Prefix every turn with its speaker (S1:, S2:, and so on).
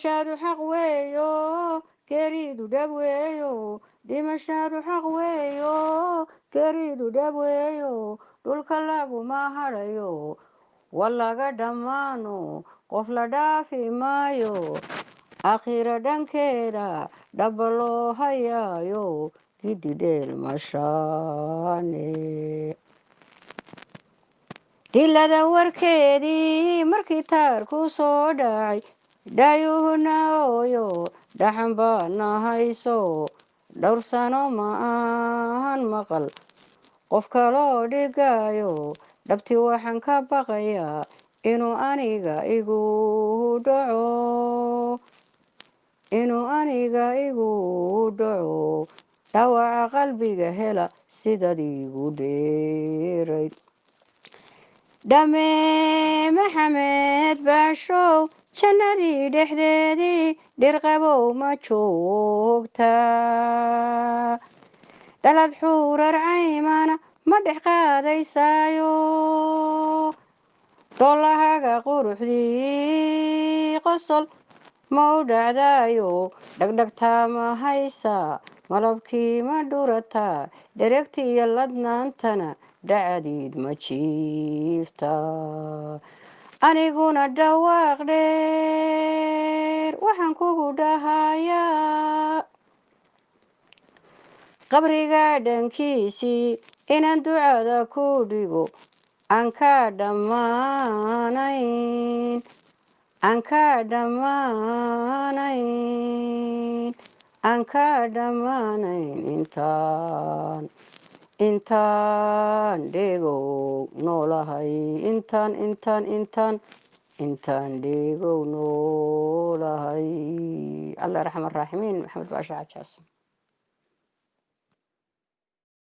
S1: Dhimashadu xaq weeyo, geeridu dhab weeyo. Dhimashadu xaq weeyo, geeridu dhab weeyo. Dhulka laguma hadhayo, wa laga dhammaano, qof la dhaafi maayo. Aakhira dhankeeda dhaba loo hayaayo, gidi dheel mashaane. Dilada warkeedii markii taarku soo dhacay, dhayuhuna ooyo, dhaxan baana hayso. Dhowr sano ma ahan maqal qof kaloo dhigayo. Dhabti waxaan ka baqayaa inuu aniga igu dhaco, inuu aniga igu dhaco. Dhaawaca qalbiga hela sidaad iigu dheerayd. Dhammee Maxamed Baashow, jannadii dhexdeedii dhirqabow ma joogtaa? Dhalad xuurar caymana ma dhex qaadaysaayo? Dhoolahaga quruxdii qosol ma u dhacdaayo? Dhagdhagtaa ma haysaa? Malabkii ma dhurataa? Dheregtii iyo ladnaantana dhacdiid ma jiiftaa? Aniguna dhawaaq dheer waxaan kugu dhahayaa, qabriga dhankiisii inaan ducada ku dhigo aan kaa dhammaanayn, aan kaa dhammaanayn, aan kaa dhammaanayn, intaan dheegow noolahay, intaan intaan intaan intaan dheegow noolahay. Allah raxma raaximiin. Maxamed Baasha Xajaas.